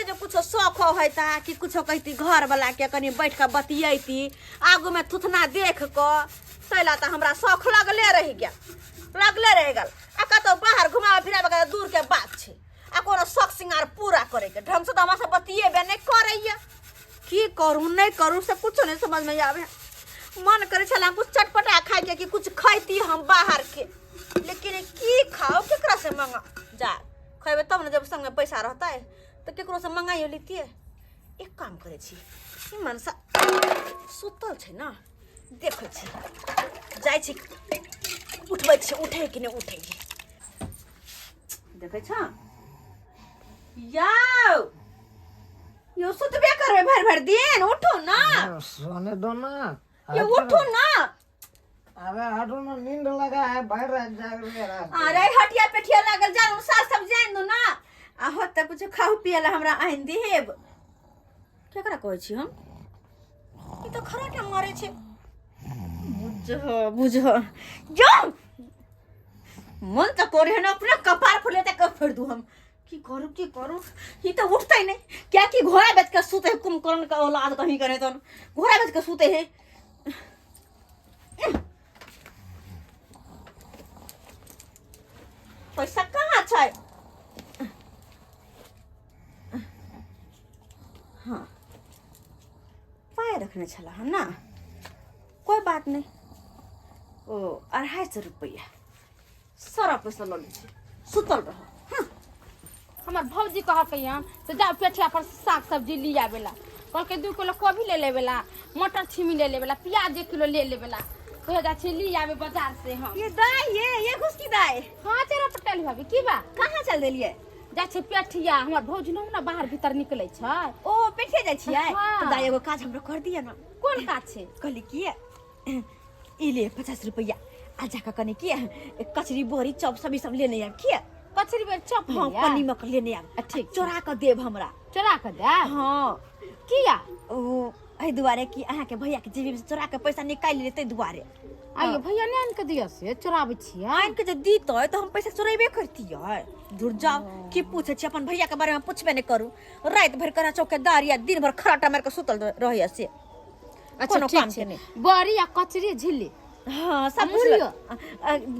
जे कुछो शौक होता कि कुछो कहती घर वाला के कनी बैठ के बतियैती आगू में थुथना देख के तैला तऽ हमरा शौक लगले रहि गेल, लगले रहि गेल। आ कतौ बाहर घुमाबै फिराबै के दूर के बात छै, आ कोनो शौक श्रृंगार पूरा करे के ढंग से तऽ हमरा से बतियेबे नहि करैया। की करू नहि करू से कुछो नहि समझ में आवे। मन करे छला कुछ चटपटा खाए के कि कुछ खैती हम बाहर के, लेकिन की खाओ केकरा से मंगा जा खेबे तब ने, जब संग में पैसा रहता है तो केकरो से मंगाइयो लेतिए। एक काम करे छी, ई मनसा सुतल छै ना, देखै छी जाइ छी उठबै छी, उठे कि नहि उठै। देखै छ यौ यौ सुतबे करबै भरि भरि दिन, उठू ना। सोने दो ना। ये उठू ना। अबे हटो ना, नींद लगा है, भर रात जाग रहे रात। अरे हटिया पेठिया लागल जान सास सब जान दो ना, आ होत कुछ खाऊ पिए ला हमरा आइन देब। केकरा कहै छी हम, ई तऽ खराटा मारै छै। बुझ बुझ जाउ, मन तऽ करे है ना अपना कपार फोड़ले तऽ फोड़ दू हम। की करू की करू, ई तऽ उठतै नहि, कियाकि घोड़ा बेच के सुते है कुंभकर्ण के औलाद कहीं करे तो घोड़ा बेच के सुते है। पैसा कहाँ छै? हाँ पाय रखने छला हम ना, कोई बात नहीं। ओ 250 रुपया सारा पैसा लऽ लै छी, सुतल रह। हाँ। हमर भौजी कहलकै हन से जाओ पेठिया पर साग सब्जी ली आबेला। कहलकै 2 किलो कोबी ले लेबेला, मटर छिमी ले लेबेला, प्याज 1 किलो ले लेबेला। कहे जा छी ली आबे बाजार से हम। ये दाई ये घुसकी दाई। हाँ चेरा पटेल भाभी की बा? कहाँ चल देलिए? जा छी पेठिया, हमर भौजी न बाहर भीतर निकले छै। ओ पेठिया जाइ छियै? हाँ। तऽ दाई एगो काज हमरा कर दिअ ना। कोन काज छै? कहली की ई ले 50 रुपया आ जाकर कने की कचरी बोरी चॉप सब ई सब लेने आब। किया कचरी बोरी चॉप? हाँ, पन्नी में लेने आब। ठीक। चोरा के देब हमरा। चोरा के देब? हाँ। किया? ओ एहि दुआरे कि अहाँके भैया के जेबी में से चोरा के पैसा निकालि लेतै दुआरे। आइयो भैया नहि आनि के दिअ से चोराबै छियै? आनि के जे दितै तऽ हम पैसा चोरेबे करतियै। दूर जाओ, की पूछै छी अपन भैया के बारे में पूछबे नहि करू। राति भरि करा चौकेदार या दिन भरि खराटा मारि के सुतल रहैया से। अच्छा कोनो ठीक काम छै के नहि। बड़ी आ कचरी झिल्ली। हाँ सब कुछ मुड़ियो?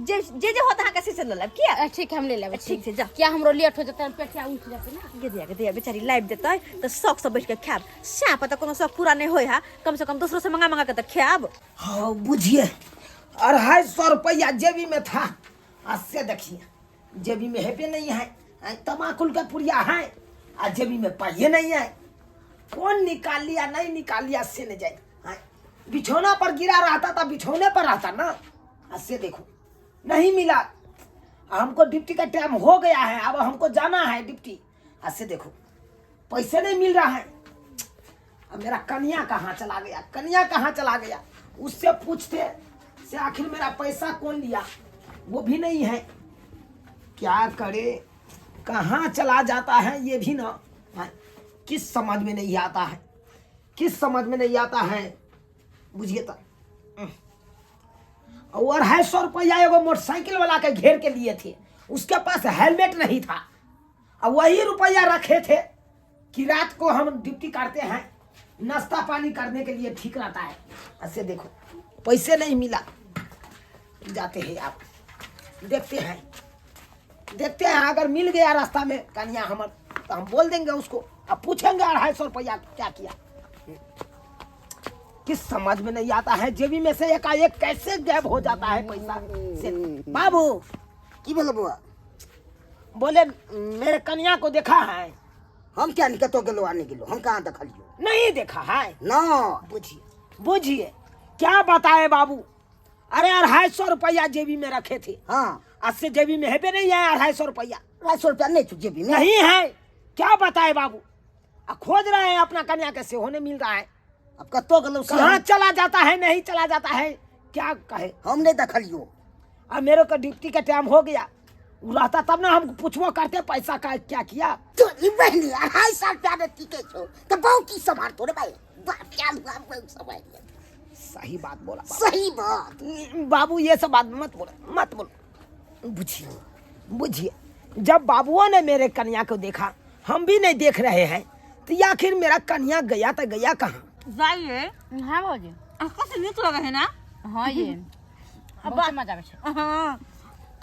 जे जे जे होत अहाँके से से लऽ लेब। किया? ठीक है, हम ले लेबै। ठीक छै, जा। किया हमरो लेट हो जेतै, पेटिया उठि जेतै ना। गे दिया, गे दिया, बेचारी लाइब देतै तऽ शौक से बैठ के खायब। सएह पर तऽ कोनो शौक पूरा नहि होइ है, कम से कम दोसरो से मंगा मंगा के तऽ खायब। हाँ बुझिए, 250 रुपया जेबी में था, आज से देखिए जेबी में हेबे नहीं है। तमाकुल का पुड़िया है आ जेबी में पाइये नहीं है। कौन निकाल लिया नहीं निकाल लिया से नहीं जाए। बिछौना पर गिरा रहता था, बिछौने पर रहता ना, आज से देखो नहीं मिला। हमको ड्यूटी का टाइम हो गया है, अब हमको जाना है ड्यूटी। आज से देखो पैसे नहीं मिल रहा है। अब मेरा कन्या कहाँ चला गया, कन्या कहाँ चला गया, उससे पूछते से आखिर मेरा पैसा कौन लिया, वो भी नहीं है। क्या करे, कहाँ चला जाता है ये भी ना, हाँ, किस समझ में नहीं आता है, किस समझ में नहीं आता है बुझिए तो। और 250 रुपया एगो मोटरसाइकिल वाला के घेर के लिए थे, उसके पास हेलमेट नहीं था, और वही रुपया रखे थे कि रात को हम ड्यूटी करते हैं, नाश्ता पानी करने के लिए ठीक रहता है। ऐसे देखो पैसे नहीं मिला। जाते हैं आप, देखते हैं, देखते हैं अगर मिल गया रास्ता में कन्या हमर तो हम बोल देंगे उसको, अब पूछेंगे 250 रुपया क्या किया। किस समझ में नहीं आता है, जेबी में से एकाएक कैसे गायब हो जाता है पैसा से। बाबू की भेलो बौआ? बोले मेरे कन्या को देखा है? हम क्या नहीं कतो गेलो आ नहीं गेलो, हम कहाँ देखलियो? नहीं देखा है ना। बुझिए बुझिए क्या बताए बाबू, अरे 250 रुपया जेबी में रखे थे। हाँ। आज से जेबी में है नहीं है 250 रुपया। 250 रुपया नहीं जेबी में नहीं है, क्या बताए बाबू। खोज रहे हैं अपना कन्या कैसे होने मिल रहा है। अब कतो गेलो, कहाँ चला जाता है नहीं चला जाता है क्या कहे, हम नहीं देखलियो। अब मेरे को ड्यूटी का टाइम हो गया, वो रहता तब ना हम पूछबो करते पैसा का क्या किया। तो ई बहनी 250 रुपया में टिके छो तो बहु की संभाल थोड़े भाई, क्या संभाल। सही बात बोला, सही बात बाबू, ये सब बात मत बोलो मत बोलो। बुझिए बुझिए, जब बाबुओं ने मेरे कन्या को देखा, हम भी नहीं देख रहे हैं, तो ये आखिर मेरा कन्या गया तो गया कहाँ? जाइए। हाँ भौजी। कथी नीक लगे है ना? हाँ ये बहुत मजा आबै छै। हाँ,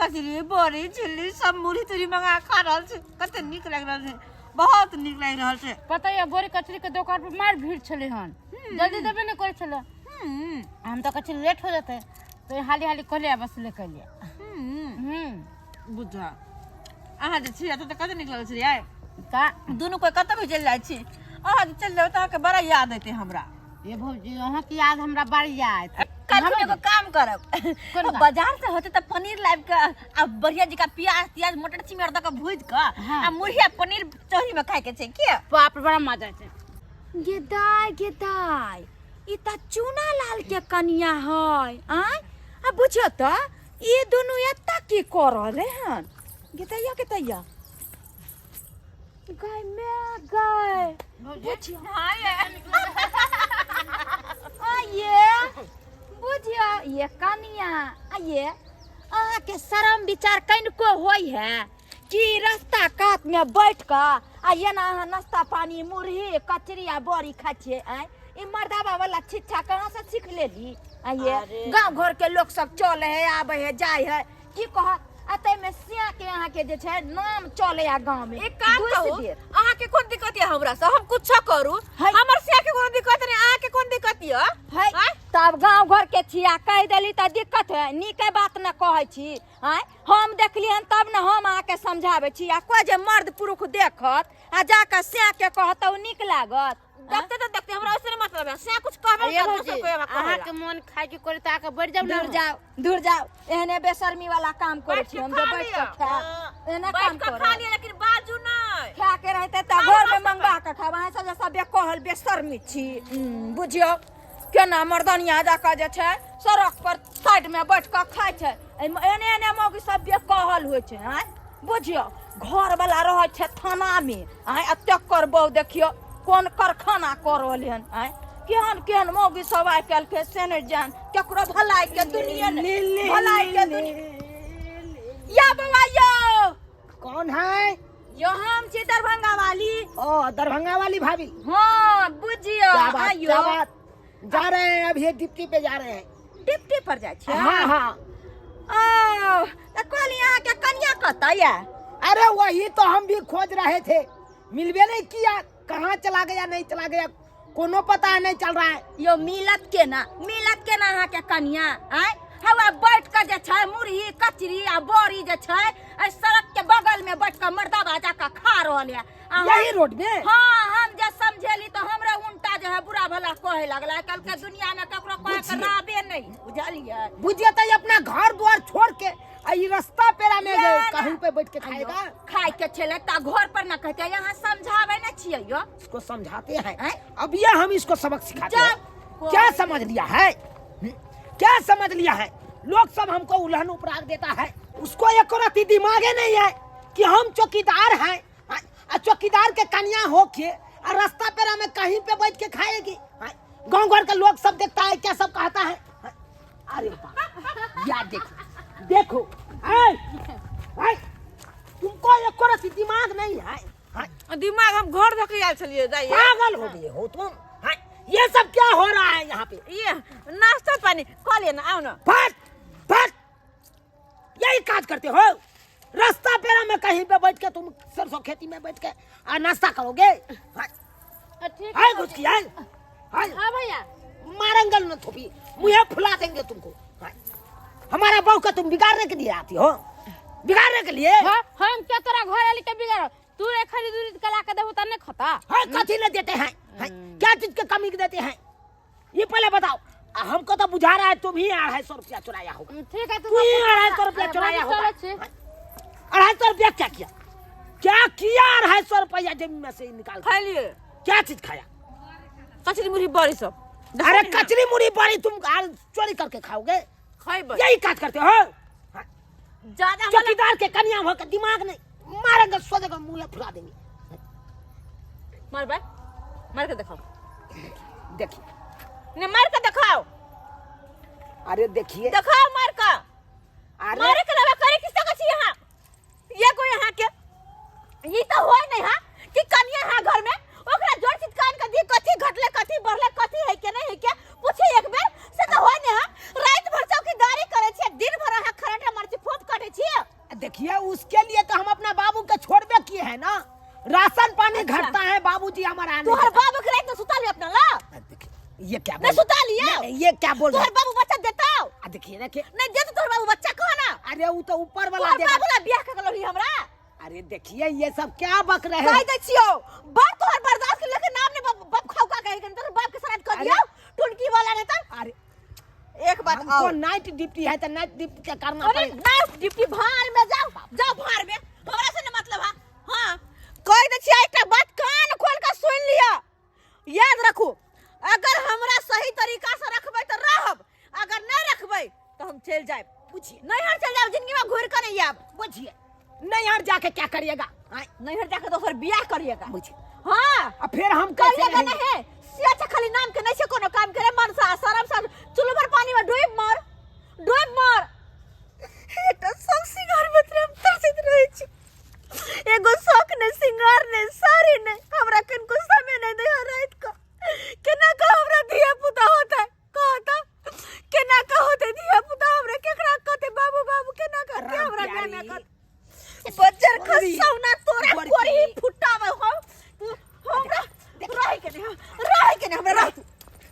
कचरी बड़ी झिल्ली सब मुरही तुरही मंगा खा रहल छै, कते नीक लागि रहल छै, बहुत नीक लागि रहल छै। पता ये बोरी कचरी के दुकान पर मार भीड़ छलै हन, जल्दी देबे नहि करै छलै। हम तऽ कहै छलियै लेट हो जेतै, तऽ हाली हाली कहलियै बस ले के लिए। बुझा अहाँ जे छियै तऽ कते नीक लगै छै का दुनू कोइ कतऽ भी चलि जाइ छी, अहाँ जे चलि जेबै तऽ अहाँके बड़ा याद अयतै हमरा। ये भौजी अहाँके याद हमरा बड़ याद। कल एगो काम करब, कोन काम? बाजार से होते तऽ पनीर लाबि कऽ आ बढ़िया जकाँ प्याज तियाज मटर छिमी आर दऽ कऽ भूजि कऽ हाँ। आ मुरही आ पनीर चौरी में खाय के छै की? बाप रे, बड़ा मजा छै। गे दाय, गे दाय, ई तऽ चूना लाल के कनिया है। आय आ बुझियो तऽ ई दुनू एतऽ की कऽ रहलै हन? गे दैया, गे दैया, गाय मैं गाय बुझियो। आ ये बुझियो ये कनिया, आ ये अहाँके शरम विचार कनिको होइ है कि रास्ता कात में बैठ कऽ आ एना अहाँ नाश्ता पानी मुरही कचरी आ बड़ी खाइ छियै? आँय, ई मर्दाबा वाला शिक्षा कहाँ से सीख लेली? आ ये गाँव घर के लोक सब चले है, आबै है, जाइ है, की कहत? आ ताहिमे सिया के अहाँके जे छै नाम चले आ गाँव में। एक काम दुइस कहू, देत। अहाँके कोन दिक्कत यऽ हमरा से? हम कुछो करू, है। हमर सिया के कोनो दिक्कत नहि, अहाँके कोन दिक्कत यऽ? है। आँय? तब गाँव घर के छिया कहि देली तऽ दिक्कत है? नीके बात न कहै छी। आँय, हम देखली हन तब ने हम अहाँके समझाबै छी, आ कोइ जे मर्द पुरुष देखत आ जाकऽ सिया के कहत तऽ ओ नीक लागत? देखते तऽ देखते, हमरा ओइसे नहि मतलब है, सिया कुछ कहबे ये नहि करत, भौजी दोसर कोइ हमरा कहै अहाँके मन खाय के करे तऽ आके बैठ जाउ ने। दूर जाओ, दूर जाओ, एहने बेशर्मी वाला काम करै बैठ छी के हम जे खा बैठ लिअ। कऽ खायब, एहने बैठ काम कऽ करब। खा लिअ, लेकिन बाजू नहि। खा के रहते तऽ घर में मंगवा के खाब। अहाँ सब जैसा बेकहल बेशर्मी छी। बुझियौ केना मर्दनिया जाकऽ जे छै सड़क पर साइड में बैठ कऽ खाइ छै। एहिमे एहने एहने मौगी सब बेकहल होइ छै। आँय बुझियौ, घर वाला रहै छै थाना में, आँय, आ तेकर बहु देखियौ कोन कारखाना कऽ रहल हन। आँय, केहन केहन मौगी सब आइ काल्हि के से नहि जान, केकरो भलाई के दुनिया नहि, भलाई के दुनिया। या बौआ यौ। कौन है? यो हम छी दरभंगा वाली। ओ दरभंगा वाली भाभी। हाँ बुझियो। क्या बात, आइयो। क्या बात। जा रहे हैं अभी डिप्टी पे जा रहे हैं। डिप्टी पर जाइ छियै? हाँ हाँ। ओ तऽ कहली अहाँके कनिया कतऽ यऽ? अरे वही तो हम भी खोज रहे थे, मिलबे नहीं किया, कहाँ चला गया नहीं चला गया कोनो पता नहीं चल रहा है। यो मिलत केना, मिलत केना अहाँके कनिया? आँय, हवा बैठ कऽ जे छै मुरही कचरी आ बड़ी जे छै एहि सड़क के बगल में बैठ कऽ मर्दाबा जाकऽ खा रहल यऽ। आ हम- यही रोड में? हाँ, हम जे समझेली तऽ हमरे उल्टा जे है बुरा भला कहे लगला। आइ काल्हि के दुनिया में ककरो कहे के बुझिए। राबे नहीं, बुझलियै? बुझिए तो ये अपना घर द्वार छोड़ के आ ये रास्ता पेरा में ना, गए, ना। कहीं पे बैठ के खाएगा? खाय के छलै तऽ घर पर न कहते, यहाँ समझाबै न छियै यो। इसको समझाते हैं। हैं? अब ये हम इसको सबक सिखाते हैं। जब क्या समझ लिया है? क्या समझ लिया है? लोग सब हमको उल्हन उपराग देता है, उसको एक रत्ती दिमागे नहीं है कि हम चौकीदार हैं, आ चौकीदार के कन्या होके आ रास्ता पेरा में कहीं पे बैठ के खाएगी। गांव घर का लोग सब देखता है, क्या सब कहता है। अरे बाप, यार देखो देखो, ऐ, ऐ, तुमको एक रत्ती दिमाग नहीं है। हाँ? दिमाग हम घर धके आयल छलियै जाइए। पागल हो गए हो तुम। हाँ? ये सब क्या हो रहा है यहाँ पे? ये नाश्ता पानी कऽ लिअ ने, आउ ने। फट फट, यही काज करते हो रास्ता पेरा में कहीं पे बैठ के? तुम सरसों खेती में बैठ के आ नाश्ता करोगे? हाँ, ठीक आए घुस की आए आए। हाँ भैया। मारेंगे न थोपी, मुझे फुला देंगे तुमको। हाँ, हमारा बहू का तुम बिगाड़ने के लिए आती हो, बिगाड़ने के लिए। हाँ, हम क्या तोरा घर आली के बिगाड़ो? तू रे खरीद उरीद के ला के देबो त नहीं खाता। हाँ, कथी नहीं देते हैं? हाँ, क्या चीज के कमी देते हैं ये पहले बताओ। आ, हमको तो बुझा रहा है तुम ही 250 रुपया चुराया होगा। ठीक है, तू ही 250 रुपया चुराया होगा। 250 रुपया क्या किया, क्या किया 250 रुपया जमीन में से निकाल के? खैलिए। क्या चीज खाया? कचरी मुरही बड़ी सब। अरे कचरी मुरही बड़ी तुम चोरी करके खाओगे? खैबै। यही काज करते हो? हाँ। ज्यादा हमरा चौकीदार के कन्या होकर दिमाग नहीं, मारेंगे सौ जगह मुंह फुला देंगे। मारबै, मार के देखाओ। देखिए। नहीं, मार के देखाओ। अरे देखिए। देखाओ मार के। अरे मारे के अलावा करे किस तरह छी यहाँ? ये कोई यहाँ के ये तो होय नहीं। हाँ कि कन्या है घर में, ओकरा घटले कथी बढ़ले कथी है के नहीं है के पूछे एक बेर से तो होय ने। रात भर चौकीदारी करे छियै, दिन भर अहाँ खराटा मारै छी, फोप काटे छियै। देखिए उसके लिए तो हम अपना बाबू के छोड़बे किए हैं ना, राशन पानी घटता है बाबूजी हमारा आने तोहर के। बाबू के रात में सुता लियो अपना ला। देखिए ये क्या नहीं बोल सुता लियो। नहीं, नहीं, ये क्या बोल रहे तोहर बाबू बच्चा देता। आ, देखिए देखिए नहीं देता तोहर बाबू बच्चा कहो ना। अरे वो तो ऊपर वाला तोहर देगा। बाबू ला बियाह कर गेलही हमरा। अरे देखिए ये सब क्या बक रहे कह हैं। दै छियो बाप तोहर बर्दाश्त के लेके नाम ने बाप खाऊ का कहे के तोहर बाप के श्राद्ध कर अरे। दियो टुनकी वाला ने त। अरे एक बात हमको और नाइट ड्यूटी है तो नाइट ड्यूटी क्या करना अरे पड़ेगा। नाइट ड्यूटी भार में जाओ, जाओ भार में, हमरा से न मतलब है। हां कह दै छियो एकटा बात कान खोल के सुन लियो, याद रखू अगर हमरा सही तरीका से रखबै त रहब, अगर नहीं रखबै तो हम चल जाएब। पूछिए नैहर चल जाएब, जिंदगी में घुर के नहीं आब। पूछिए नैहर जाके क्या करिएगा? नैहर जाके दोसर बियाह करिएगा। पूछिए। हाँ आ फिर हम कैसे करिएगा रहेंगे? नहीं से अच्छा खाली नाम के नहीं छै कोनो काम करे मनसा शरम सा चुल्लू भर पानी में डूब मर, डूब मर। एकटा सब सिंगार में हम तरसैत रहै छी, एगो शौक ने सिंगार ने साड़ी ने हमरा कनको समय नहीं दे रात को केना का हमरा धिया पुता होता कहता केना का होते धिया पुता हमरा केकरा कहते बाबू बाबू केना का के राम हमरा प्यारी। केना कहते बच्चर गोरी। खसौना तोरा गोरी। कोरी फुटावे हम तू हमरा रह के नहीं रह के नहीं हमरा रह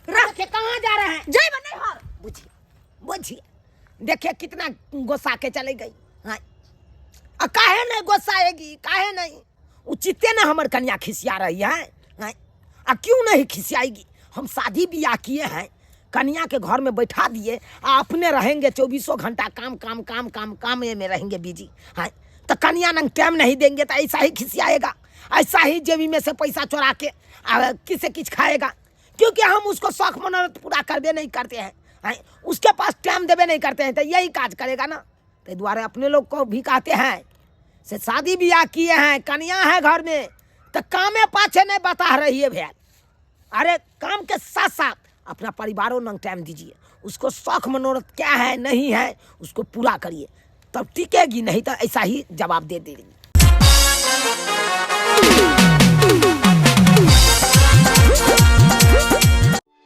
रह देखिए कहाँ जा रहे हैं? जाइब नैहर। बुझिए बुझिए देखिए कितना गुस्सा के चले गई। हाँ आ काहे नहीं गुस्साएगी, काहे नहीं? उचिते ना हमर कन्या खिसिया रही है। हाँ आ क्यों नहीं खिसियाएगी? हम शादी ब्याह किए हैं, कन्या के घर में बैठा दिए आ अपने रहेंगे 24 घंटा काम काम काम काम काम में रहेंगे बिजी। हाँ तो कन्या नंग टाइम नहीं देंगे तो ऐसा ही खिसियाएगा, ऐसा ही जेबी में से पैसा चुरा के आ किसे किछ खाएगा, क्योंकि हम उसको शौक मनोरथ पूरा करबे नहीं करते हैं। हाँ उसके पास टाइम देबे नहीं करते हैं तो यही काज करेगा ना। तो द्वारे अपने लोग को भी कहते हैं से शादी ब्याह किए हैं, कन्या है घर में तो कामे पाछे नहीं बता रही है भैया। अरे काम के साथ साथ अपना परिवारों नंग टाइम दीजिए, उसको शौक मनोरथ क्या है नहीं है उसको पूरा करिए तब टिकेगी, नहीं तो ऐसा ही जवाब दे देगी।